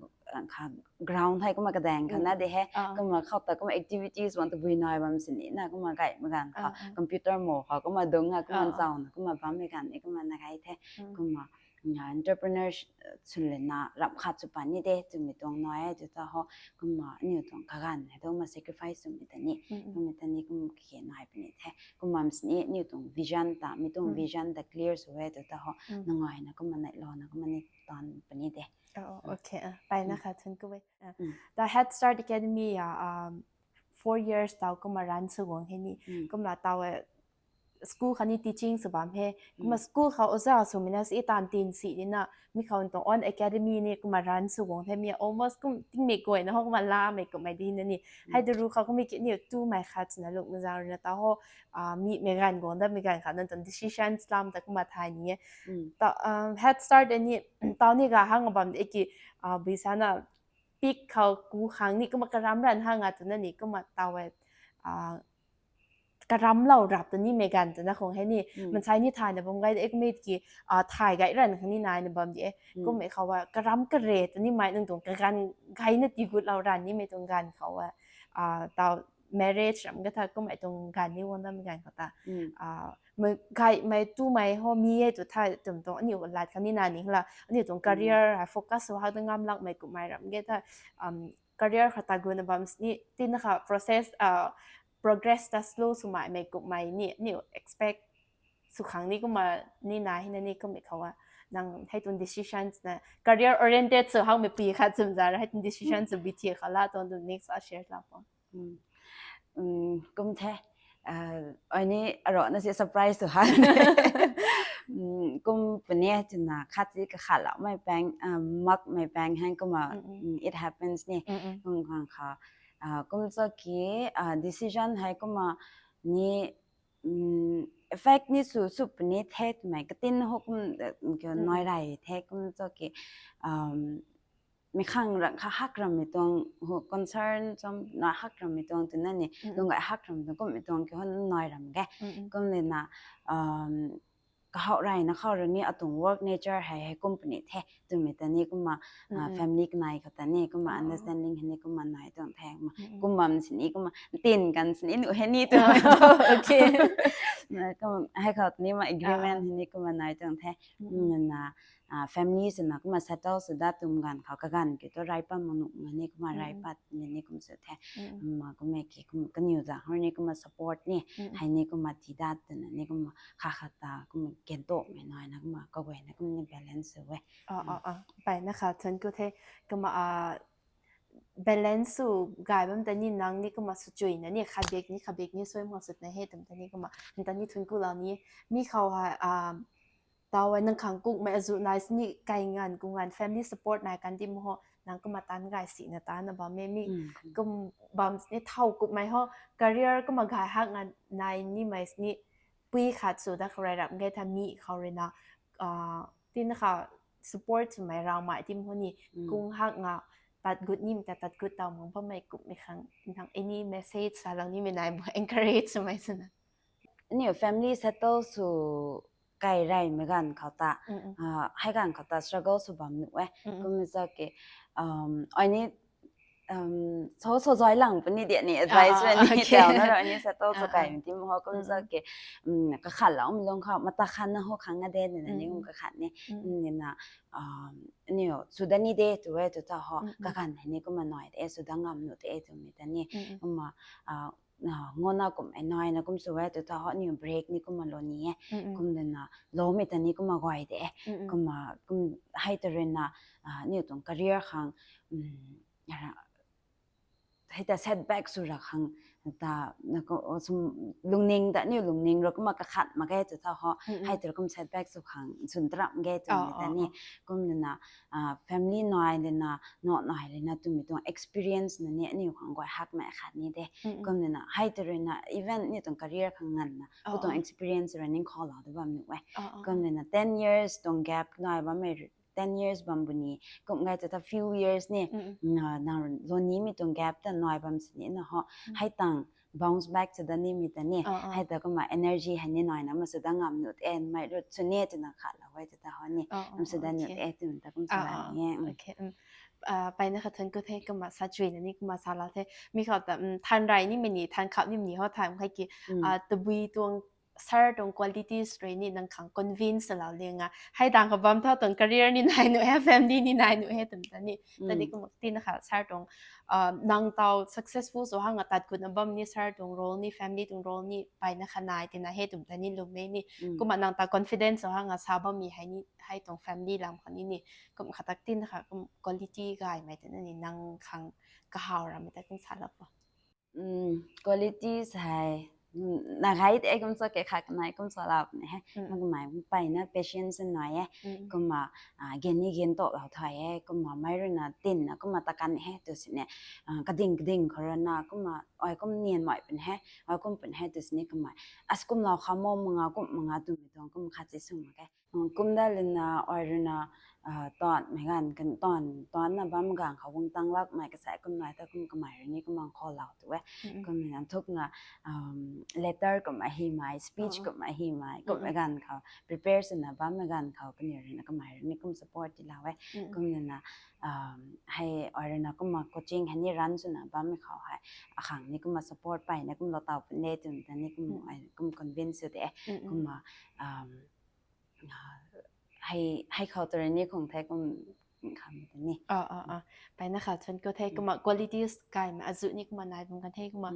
kha ground hei kumna kadaeng khou na de he. Kumna khou ta kumna activities wan tabui nai bam sini na kumna gay mak gang khou computer mo khou kumna dung a kumna zauna kumna bammei ganv ni kumna na gay the. Kumna, uh, entrepreneur swlana ram khat sw pan ni de twmei tuang nai e tw ta ho. Kumna aniu tuang kaganv hei tu kumna sacrifice swmei ta ni, kummei ta ni kumna kage nai puni the. Kumna sini aniu tuang vision ta, mi tuang vision ta clear sw e tw ta ho. Nang ngaina kumna neihlouna kumna ni tan puni de. Mpeyna kha thuan ku e. Ta Head Start Academy a, um, four years tau kumna run sw guang he ni. Kumna tau, uh, school khou ni teaching sw bam he. Kumna school khou oja swmei na si tan tin si di na, mi khou tuang own academy ni kumna run sw guang the, mi almost kum tingmei guayna ho kumna lamei kummei di na ni. Hei de ru khou kummei ki ni tumei khat na luk mazang rui na ta ho, ah, mi mei ganv guang da, mei ganv khat na tuang decisions lam ta kumna thay ni e. Ta, um, Head Start ni, tau ni ga hang bam de ki, ah, bui sa na, pik khou ku khang ni kumna karam ran hang a tu na ni kumna tau e, ah, karam lou rap tu ni mei ganv tu na khong he ni. Mansei ni thay na bam gai de, ek mit ki, ah, thay gai ran khang ni nai na bam di e. Kummei khou a karam kare tu ni mei nang tuang kaganv gai na ti gut lou ran ni mei tuang ganv khou a, ah, tau marriage ram ka tha kummei tuang ganv ni guang da mei ganv khou ta. Ah, mei gai mei tumei ho mi e tu tha tum tuang aniu lat khang ni na ni la. Aniu tuang career, ah, focus sw hak da ngam lak mei kummei ram ge tha, um, career khou ta gu na bam si ni, tin kha process, ah, progress ta slow swmei mei kummei ni, aniu expect sw khang ni kumna ni na hi na ni kummei khou a. Nang hei tuang decisions na career oriented sw hak mei pui khat sum za ra, hei tuang decisions sw bi thi kha la tuang tu next a share la po. Hmm. Hmm, kum the. Ah, ai ni aro na si surprise tu ha. Hmm, kum puni tina khat si kakhat lou mei pang, ah, mak mei pang hang kumna, Mm, mm. Hmm, it happens ni. Mm, mm. Kum khang kha, ah, kum cho ki, ah, decision hei kumna ni, hmm, effect ni sw, sw puni the twmei katin ho kum, eh, kyo Mm, mm. nai rai the kum cho ki, um, mi khang rang kha hak ram mi tuang ho concern chom na hak ram mi tuang tu na ni, Mm, mm. lung gai hak ram tu kum mi tuang ki ho nai ram ge. Mm, mm. Kum le na, um, kahou rai na khou rui ni atuang work nature hei, hei company the twmei ta ni kumna, Mm, ah, mm. family kanai khou ta ni kumna Oh. understanding hei ni kumna nai tuang the kumna. Mm, mm. Kum bam si ni kumna tin kan si ni nu hei ni tu. Oh, okay. Na kum hei khou ni ma agreement Ah, ah. hei ni kumna nai tuang the. Mm, mm. Kumna na, ah, family sw na kumna settle sw da tum ganv khou kaganv ki tu rai pat mak nuh nga ni kumna rai Mm. pat ni ni kum sw the. Mm. Kumna kummei ki kum kaniw zang hor ni kumna support ni. Mm. Hei ni kumna ti dat twna ni kumna kha kha ta kumna gen tok mei nai na kumna kaguay na kumna ni balance sw e. Ah, Mm. ah, ah. Pai na kha thuanc ku the. Kumna, ah, balance sw gay bam ta ni nang ni kumna sw chui na ni khabik ni khabik ni sw mak sw na he tum ta ni kumna. Ta ni thuanc ku lou ni. Mi khou ha, ah, tau e nang khang kuk mei azu nai si ni kai ngan ku ngan family support nai kan di mo ho nang kumna tan gay si na ta na bam e mi Mm. kum bam si ni thau kummei ho career kumna gay hak ngan nai ni mei si ni pui khat sw da khou rai rap ge tha mi khou rui na, ah, tin kha support swmei rau mei tim ho ni Mm. kung hak nga tat gut ni mei ta tat gut tau mang bam mei kummei khang nang any message sa lou ni mei nai bo encourage swmei sw na. Aniu family settle sw kai rai mei ganv khou ta, Mm, mm. ah, hei ganv khou ta struggle sw bam nuh e. Mm, mm. Kum mi cho ki, um, ai ni, um, so, so zoi lang puni di ni Ah, advice ah, ni okay. tau na ro ni settle sw Ah, kai ah. mei tim ho kum Mm, cho mm. ki, um, kakhat lou mi lung khou mata khan na ho khang nga de ni na ni Mm, kum mm. kakhat ni. Mm. Ni na, um, aniu sw da ni de tu e tu ta ho, Mm, mm. kaganv hei ni kumna nai de, sw da ngam nuh de twmei ta ni. Mm, mm. Kumna, ah, ah, ngona kum e nai na kum sw e tu ta ho aniu break ni kumna lou ni e. Mm, mm. Kum de na lou mei ta ni kumna guay de. Mm, mm. Kumna, kum hei ta rui na, ah, aniu tuang career khang, um, ra, hei ta setback sw ra khang ta, na ko, o, sum, lungning ta, aniu lungning ro kumna kakhat mak ge tu ta ho, Mm, mm. hei ta kum setback sw khang, swn taram ge tu Oh, ni ta oh, ni. oh. Kum de na, ah, family nai le na, no nai le na, twmei tuang experience na ni, aniu khang guay hak mei khat ni de. Mm, mm. Kum de na, hei ta rui na, even ni tuang career khang ngan na, Oh, ku tuang oh. experience rui ning khou lou de bam nuh e. Oh, oh, Kum oh. de na, ten years tuang gap nai bam mei, ten years bam bu ni, kum gai ta ta few years ni, Mm, mm. na, na, lou ni mi tuang gap ta nai bam si ni na ho, Mm. hei tang bounce back sw da ni mei ta ni, Oh, oh. hei ta kumna energy hei ni nai na ma sw da ngam nuh de, mei rut sw ni twna khat lou e tu ta ho ni, Oh, oh, ngam sw da nuh okay. de, twmei ta kum sw Oh, da oh, ni e. Mm. okay, mm. Ah, pai na kha thuanc ku the, kumna sa chui na ni, kumna sa lou the. Mi khou ta, mm, than rai ni mei ni, than khap ni mei ni ho, than khai ki, Mm. ah, tabui tuang sir tuang qualities rui ni nang khang convince lou liang a. Hei tang kha bam tha tuang career ni nai nuh e, family ni nai nuh e, twmei ta ni. Ta di Mm. kumna tin kha sir tuang, ah, nang tau successful sw hang a tat gut na bam ni sir tuang role ni, family tuang role ni, pai na kha nai tina he twmei ta ni lwm e ni. Mm. Kumna nang ta confidence sw hang a sa bam mi hei ni, hei tuang family lam kha ni ni. Kum kha tak tin kha kum quality gay mei ta na ni nang khang kahaw ra mei ta kum sa lou po. Mm, qualities hei, na gai te kum sa ke khat kanei kum sa lau puni he. Mak mai mpeyna patience nai e. Kumna gen ni gen to lau thai e. Kumna mei rui na tin na kumna ta kan he tu sini. Kading kading khou rui na kumna ai kum nian mai puni he. Ai kum puni he tu sini kumna. As kum lau kha mo manga kum manga tu mi tuang kum khat si sung mak ke. Kum da lina ai rui na taanv mei ganv kan taanv taanv na bam ganv khou wang tang lak mei kasai kum nai ta kum kamei rui ni kum ang khou lau tu e. Kum na thuk na letter kum ahi mai, speech kum ahi mai, kum mei ganv khou prepare swna bam mei ganv khou kaniw rui na kamei rui ni kum support ti lau e. Kum na hei ai rui na kumna coaching hei ni run swna bam mei khou hei akhang ni kumna support peyna kum lau tau puni tun ta ni kum ai kum convince sw de. Kumna hei hei khou tu rui ni khang the kum kham ta ni. Peyna kha thuan ku the kumna qualities kai ma azu ni kumna nai bam kan the kumna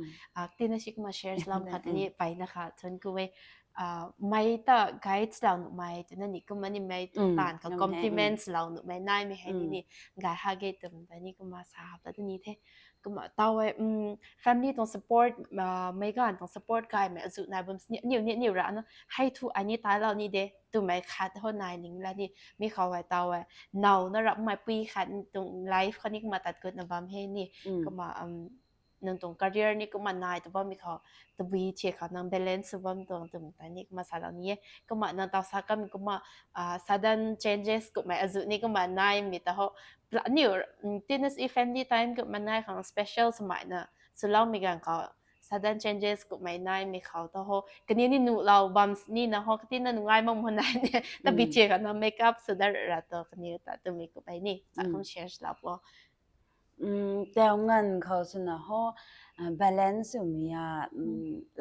tina si kumna share lam khat ni peyna kha thuan ku e. Mei ta guides lau nuh mei twna ni kumna ni mei tu taanv kha compliments lau nuh mei nai mei hei ni ni gai ha ge tum ta ni kumna sa hap ta tu ni the. Kumna tau e family tuang support, mei ganv tuang support kai mei azu nai bam sini niw ni niw ra na hei thu ai ni tai lau ni de twmei khat ho nai ning la ni mi khou e tau e naw na rap mei pui khat tuang life khou ni kumna tat kut na bam he ni. Kumna nang tuang career ni kumna nai tu bammei khou tabui thi khou nang balance sw bam tuang twmei ta ni kumna sa lau ni e. Kumna nang tau sa kamei kumna sudden changes kummei azu ni kumna nai mei ta ho. Niw tina si family time kumna nai khang special swmei na swloumei ganv khou sudden changes kummei nai mei khou ta ho kaniw ni nuh lau bam ni na ho katina nungai mak mo nai ni tabui thi khou na makeup sw dat ra tu kaniw ta twmei kummei ni sa kum share lau po. Tau nganv khou swna ho balance swmei a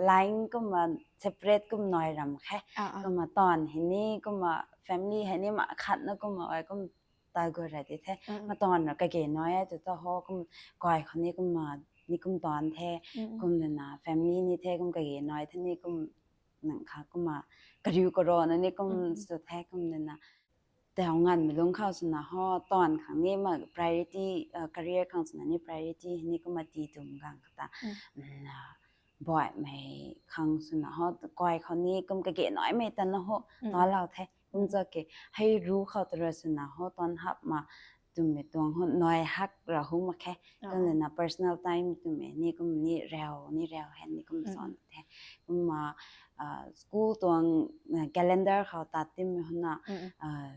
line kumna separate kum nai ram khe. Kumna taanv hei ni kumna family hei ni ma khat na kumna ai kum ta gu ra ti the. Ma taanv ra kage nai e tu ta ho kum kai khou ni kumna ni kum taanv the. Kum na family ni the kum kage nai the ni kum nang kha kumna kariu karo na ni kum sw the kum na tau nganvmei lungc khou swna ho taanv khang ni ma priority career khang swna ni priority ni kumna ti tum gang kata baihmei khang swna ho kai khou ni kum kage naimei ta na ho ta lau the. Kum za ke hei ru khou ta ra swna ho taanv hap ma twmei tuang ho nai hak ra hu mak khe. Kum na personal time twmei ni kum ni rau ni rau hen ni kum son the. Kumna school tuang calendar khou tat timmei huna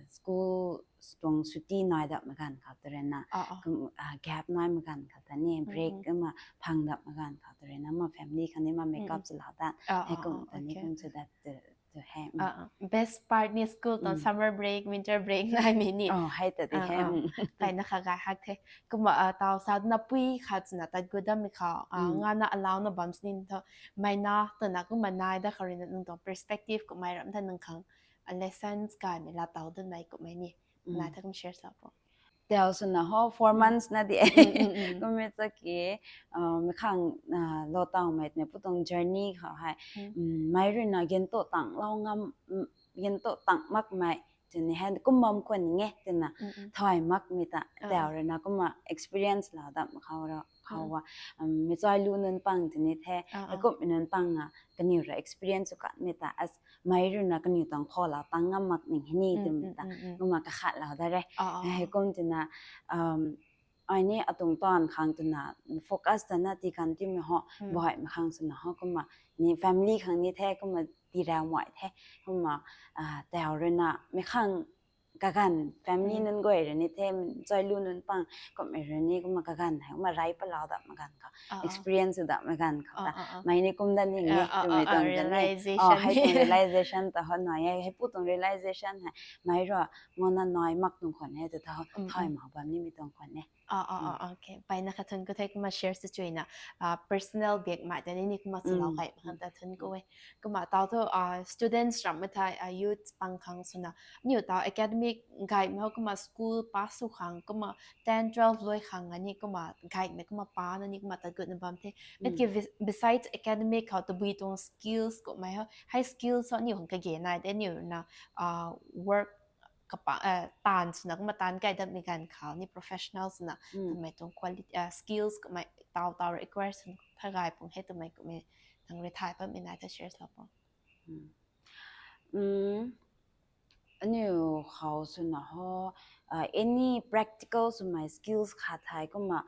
school tuang suti nai dapmei ganv khou tu rui na gap naimei ganv khou ta ni break kumna phang dapmei ganv khou tu rui na ma family khang ni ma makeup swlou dat hei kum ta ni kum sw dat tu he. Best part ni school tuang summer break, winter break naimei ni hei ta ti he. Peyna kha gay hak the. Kumna tau sa na pui khat swna tat gu dammei khou ngana allow na bam sini thu mei na twna kumna nai da khou rui na nang tuang perspective kummei ram tha nang khang lessons kaimei la tau danmei kummei ni nai tha kum share sa po. Tau swna ho four months na di e. Kummei ta ki mei khang lou taumei twmei pu tuang journey khou hei mei rui na gen to tang lou ngam gen to tang makmei twni hei kum bam khwan nge twna thay makmei ta tau rui na kumna experience la dam khou ra khou a mei chai lu nunc pang twni the. Hei kummei nunc pang na kaniw ra experience sw katmei ta as mei rui na kaniw tuang khou la tang ngam mak ning hei ni twmei ta kumna kakhat lou da re. Hei kum twna ai ni atuang taanv khang twna focus ta na ti kan timei ho baihmei khang swna ho kumna ni family khang ni the kumna ti rau mai the. Kumna tau rui na mei khang kaganv family nunc guay rui ni the chai lu nunc pang kummei rui ni kumna kaganv hei kumna rai palau dapmei ganv khou experience dapmei ganv khou ta mei ni kum dat ni nge twmei tuang ta ni hei tuang realization ta ho nai e. Hei pu tuang realization hei mei rui ngana nai mak tuang khwan e tu ta thay mak bam nimei tuang khwan e. Peyna kha thun ku the kumna share swchuina personal bak mei ta ni ni kumna swlou kai khang ta thun ku e. Kumna tau thu students rammei thei youth pang khang swna niw tau academic gaymei ho kumna school pass sw khang kumna ten twelve lui khang ani kumna gaymei kumna pa na ni kumna tat gutna bam the. Besides academic khou tabui tuang skills kummei ho hei skills ho niw khang kage nai de niw na work kapa taanv swna kumna taanv kai datmei ganv khou ni professional swna twmei tuang quality skills kummei tau tau acquire sw tha gay pung he twmei kummei Nang rui thay bammei nai ta share lou po. Hmm. Hmm. Aniu khou swna ho, uh, any practical swmei skills khat hei kumna,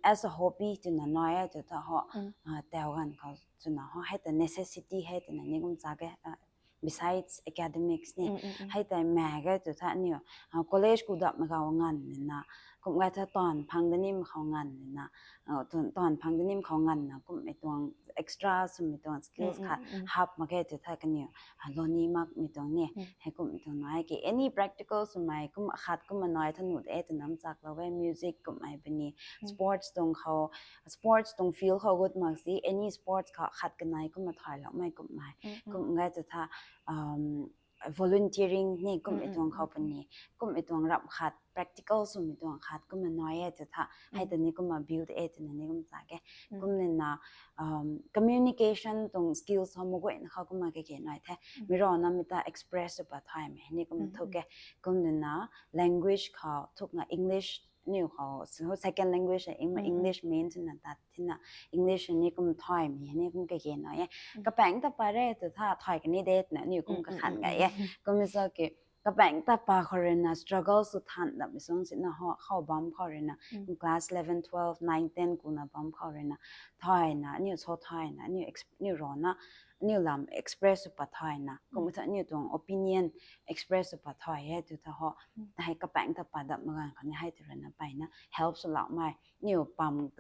as a hobby twna nai e tw tha ho, hmm, uh, tau ganv khou swna ho, hei ta necessity hei twna ni kum chak e, uh, besides academics ni, hmm, hmm, hmm, hei ta mak ge tw tha aniu, uh, college ku dap mak khou nganv nina, kum gai tha taanv phang da nim khou nganv nina, uh, taanv phang da nim khou nganvna kummei tuang extra swmei tuang skills, mm, khat, mm, mm, hap mak ge tw tha kaniw, ah, lou ni makmei tuang ni. Mm. Hei kummei tuang nai ki any practical swmei kum akhat kumna nai tha nuh de twna kum chak lou e, music kummei puni, mm, sports tuang khou, sports tuang field khou gut mak si, any sports khou khat kanei kumna thay loumei kummei. Mm, mm. Kum gai tw tha, um, volunteering ni kummei, mm, mm, tuang khou, mm, mm, puni, kummei tuang ram khat, practical swmei tuang khat kumna nai e tw tha, mm, hei ta ni kumna build e twna ni kum chak e. Mm. Kumna, um, communication tuang skills hou mak guayna khou kumna kage nai the. Mm. Mi rana mi ta express sw pat thaymei ni kum, mm, thuk, mm, e. Kumna language khou thukna English niw khou, so, second language e, Eng-, mm, mm, English main swna tat thina, English ni kum thaymei ni kum kage nai e. Mm. Kapaeng ta pat re tw tha thay kani de twna niw kum, mm, mm, kakhan, mm, gay e. Mm. Kum sa ki, kapaeng ta pat khou ruina struggle sw than dam sung sina ho, khou bam khou ruina, mm, class eleven, twelve, nine, ten kuna bam khou ruina, thayna, niw so thayna, niw ex-, niw rana, niw lam express sw pat thayna, kum, mm, tha niw tuang opinion express sw pat thay e tw tha ho, mm, hei kapaeng ta pat dam mak ganv khou ni hei tw ruina peyna help sw loumei, niw pam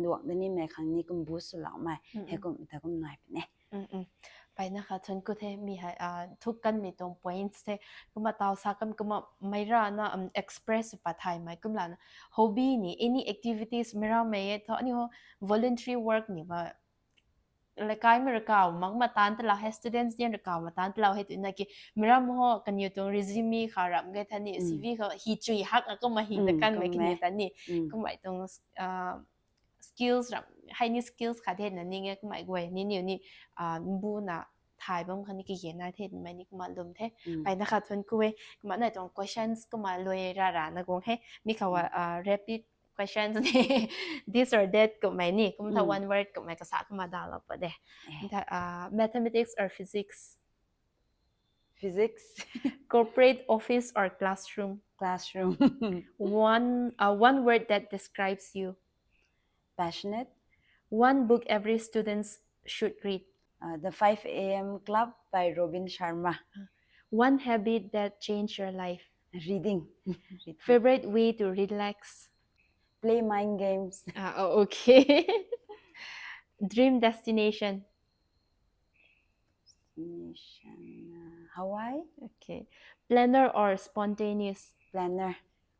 luak da nimei khang ni kum boost sw loumei, mm, hei, mm, kum ta kum nai puni. Mm, mm. Peyna kha thuanc ku the, mi hei, ah, thuk kanmei tuang points the. Kumna taw sa kam kumna meic rana, um, express pat thaymei kum lana hobby ni, any activities meic ramei e tho, aniu voluntary work ni ba, leikaimei rui kaw mak ma tan ta lou hei, students ni rui kaw ma tan ta lou hei twna ki, meic ram ho kaniw tuang resume khou ram ge tha ni, mm, C V khou hi chui hak na kumna hi ta, mm, kanmei kummei kaniw ta ni, mm, kummei tuang, ah, skills ram, hei ni skills khat the na ning e, kummei guay ni niw ni, ah, mbuna thay bam kha ni kage nai the twmei ni kumna lwm the. Mm. Peyna kha thuanc ku e, kumna nai tuang questions kumna lui ra ra na guang he. Mi khou, mm, ah, rapid questions ni, this or that kummei ni, kum tha, mm, one word kummei kasa kumna dalou pat de. Eh. Tha, ah, mathematics or physics? Physics. Corporate office or classroom? Classroom. One, uh, one word that describes you. Passionate. One book every students should read. Uh, The five A M Club by Robin Sharma. One habit that changed your life. Reading. Reading. Favorite way to relax. Play mind games. Ah, oh, okay. Dream destination. Destination, uh, Hawaii. Okay. Planner or spontaneous? Planner.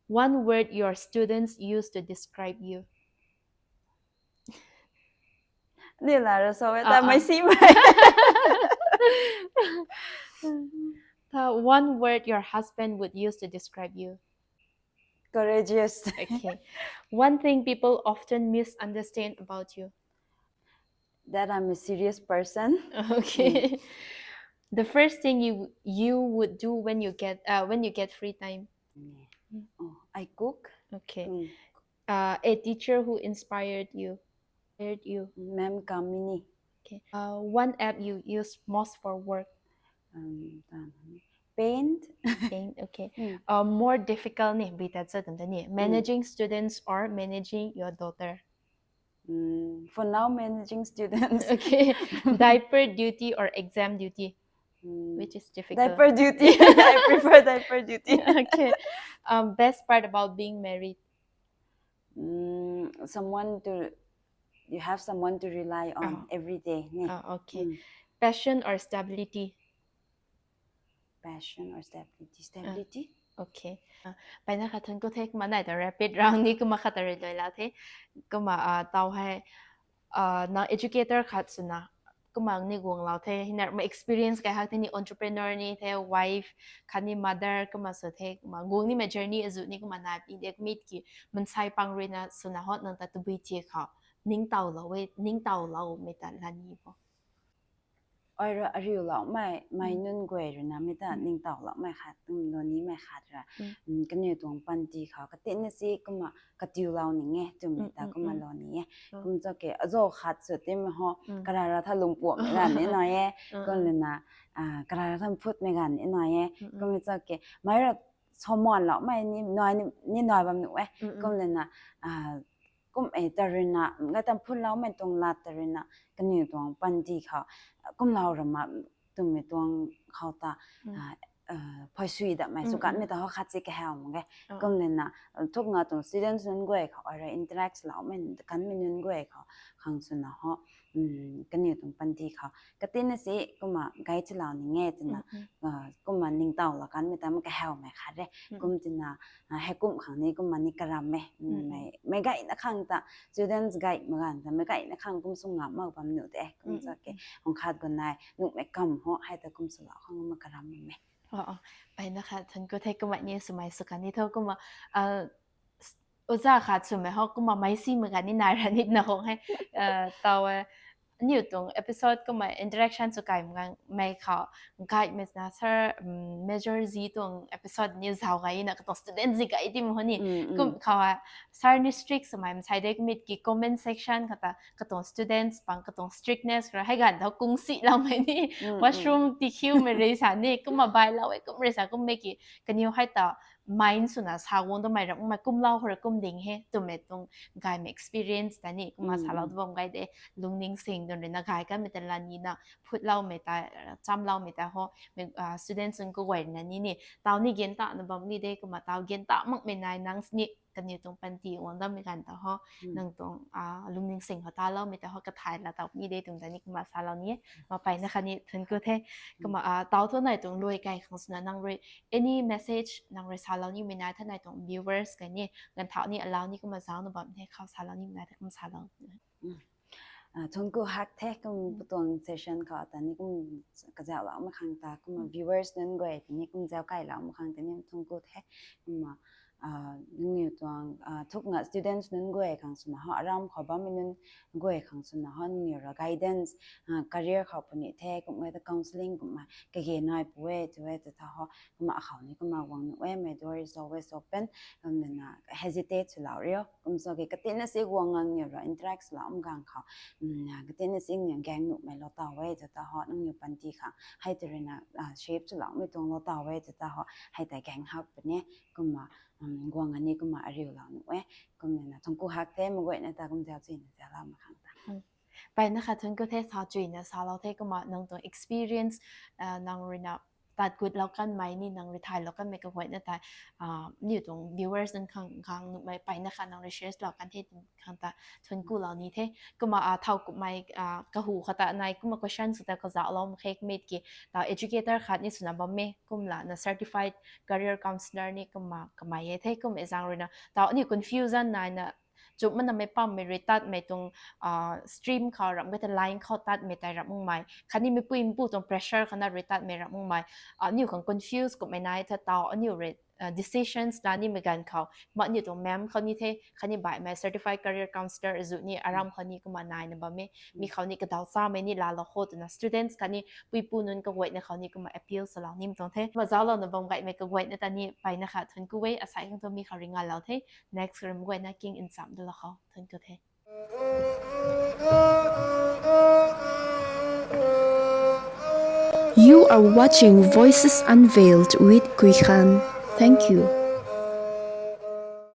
One word your students use to describe you. Ni la ra so e, ah, ta mai, ah, si mai. Tha, one word your husband would use to describe you. Courageous. Okay. One thing people often misunderstand about you. That I'm a serious person. Okay. Mm. The first thing you, you would do when you get, uh, when you get free time. Mm. Oh, I cook. Okay. Mm. Uh, a teacher who inspired you. Inspired you. Ma'am Kamini. Okay. Uh, one app you use most for work. Um, Paint. Paint, okay. Mm. Uh, more difficult ni, bita sa tum ta ni. Mm. Managing students or managing your daughter? Mm, for now, managing students. Okay. Diaper duty or exam duty? Mm. Which is difficult? Diaper duty. I prefer diaper duty. Okay. Um, best part about being married? Mm, someone to, you have someone to rely on, oh, every day, ni. Oh, okay. Mm. Passion or stability? Passion or stability? Ah, stability. Okay. Ah, peyna khat thuanc ku the, kumna nai ta rapid round ni kumna khat ta rui lui la the. Kumna, ah, tau hei, ah, na educator khat swna, kumna ni guang lou the, hina ma experience kai hak the ni, entrepreneur ni the, wife, khatni mother, kumna sw the, kumna guang nimei journey azu ni kumna nai pi de, kumit ki mansei pang ruina swna hot nang ta tabui thi khou, ning tau lou e, ning tau lou mei ta la ni bo. Ai ra ariu laumei, mei nunc guay rui na mi ta ningtow laumei khat, tum lou nimei khat ra. Kaniw tuang panty khou katinna si kumna katiulou ning e, twmei ta kumna lou ni e. Kum cha ke, azo khat sw timei ho, karara tha lungpuammei ganv ni nai e. Kum lana, karara tha phutmei ganv ni nai e. Kum cha ke, mei ra someone laumei ni nai, ni nai bam nuh e. Kum lana, kum e ta rui na, ngai tam phutloumei tuang lat ta rui na, kaniw tuang panty khou, kumlou rama, twmei tuang khou ta, phay sui datmei sw kanmei ta ho khat si kahaw mak ge. Kum lana, thuk nga tuang students nunc guay khou, ai ra interact loumei, kanmei nunc guay khou, khang swna ho, kaniw tuang panty khou katinna si kumna guide lou ning e twna, kumna ningtow lou kanmei ta ma kahawmei khat re. Kum tina, heikum khang ni kumna ni karam e. Mei gayna khang ta, students guide mak ganv ta, mei gayna khang kum sw ngam mak bam nuh de. Kum cha ke, hung khat gu nai, nuhmei kam ho, hei ta kum swlou khang kumna karam e. Mpeyna khat thuanc ku the, kumna ni swmei sw kan ni tho, kumna, oja khat swmei ho, kumna mei simei ganv ni nai ra ni na khang hei, taw e. Aniu tuang episode kumna interaction sw kai mei khou, guidemei na sir, Major Zi tuang episode ni zauc gayna katuang student zi gay tim ho ni. Kum khou, sir ni strict swmei masai de, kumna ki comment section khou ta katuang students pang katuang strictness ra hei ganv ta kung siloumei ni, washroom tikhiumei rui sa ni, kumna bailou e, kum rui sa kummei ki, kaniw hei ta mind swna sa guang damei ra, kumna kumlou khou ra kum ding he twmei tuang gaymei experience ta ni kumna salou tu bam gay de. Lungning sing dun rui na gay kanmei ta la ni na, phutloumei ta, chamloumei ta ho, students nunc kaguay na ni ni, taw ni gan ta na bam ni de, kumna taw gan ta makmei nai nang sini kaniw tuang panty guang dammei ganv ta ho, nang tuang, lungning sing khou taloumei ta ho, kathay la taw ni de twmei ta ni kumna salou ni e. Mpeyna khat ni thuanc ku the. Kumna, taw thu nai tuang lui kai khang swna nang rui any message nang rui salou nimei nai tha, nai tuang viewers kai ni, ganv thau ni allow ni kumna zauc na bam the, khou salou nimei nai tha kum salou. Thuanc ku hak the, kum katuang session khou ta ni kum kazauh lou mak khang ta, kumna viewers nunc guay ta ni kum zauc kai lou mak khang ta ni thuanc ku the. Kumna, nangniw tuang, thuk nga students nunc guay khang swna ho, aram khou bammei nunc guay khang swna ho, nangniw ra guidance, career khou puni the, kum e ta counselling kumna kage nai pu e, tu e, tu tha ho, kumna akhou ni kumna guang nuh e, my door is always open, kum na hesitate swlou rio, kum sa ke katinna si guang nangniw ra interact swlou mak ganv khou, katinna si nangniw gaeng nuhmei lou taw e, tu ta ho, nangniw panty khang hei ta rui na, shape swloumei tuang lou taw e, tu ta ho, hei ta gaeng hak puni, kumna, guang ani kumna ariulou nuh e, kum na thuanc ku hak the, meic guayna ta kum zauc chuina zauclou mak khang ta. Mpeyna khat thuanc ku the, sa chuina salou the, kumna nang tuang experience, nang rui na tat gutlou kanmei ni, nang rui thaylou kanmei kaguayna ta, aniu tuang viewers nunc khang gang nuhmei mpeyna khat nang rui share lou kan the khang ta thuanc ku lou ni the. Kumna, thau kummei, kahu khou ta nai kumna question sw ta kazauhlou mak khe, kumna ki, taw educator khat ni swna bam e, kumlana certified career counselor ni kumna kamei e the, kumna zaeng rui na taw aniu confusion naina, chumna mei pammei rui tatmei tuang, stream khou ram kata line khou tatmei tei ram makmei, khatni meipui meipu tuang pressure khou na rui tatmei ram makmei, aniu khang confuse kummei nai tha, taw aniu rui, decisions la nimei ganv khou, ma aniu tuang ma'am khou ni the, khatni baihmei certified career counselor azuh ni aram khou ni kumna naina bam e, mi khou ni kadaw chamei ni laalou kho twna students khatni puipu nunc kaguayna khou ni kumna appeal salou nim tuang the. Kumna zauclouna bam gaymei kaguayna ta ni mpeyna khat thuanc ku e, asei khang thu mi khou rui ngalou the, next ram guayna king nchamc dalou khou thuanc ku the. You are watching Voices Unveiled with Kuikhan. Thank you.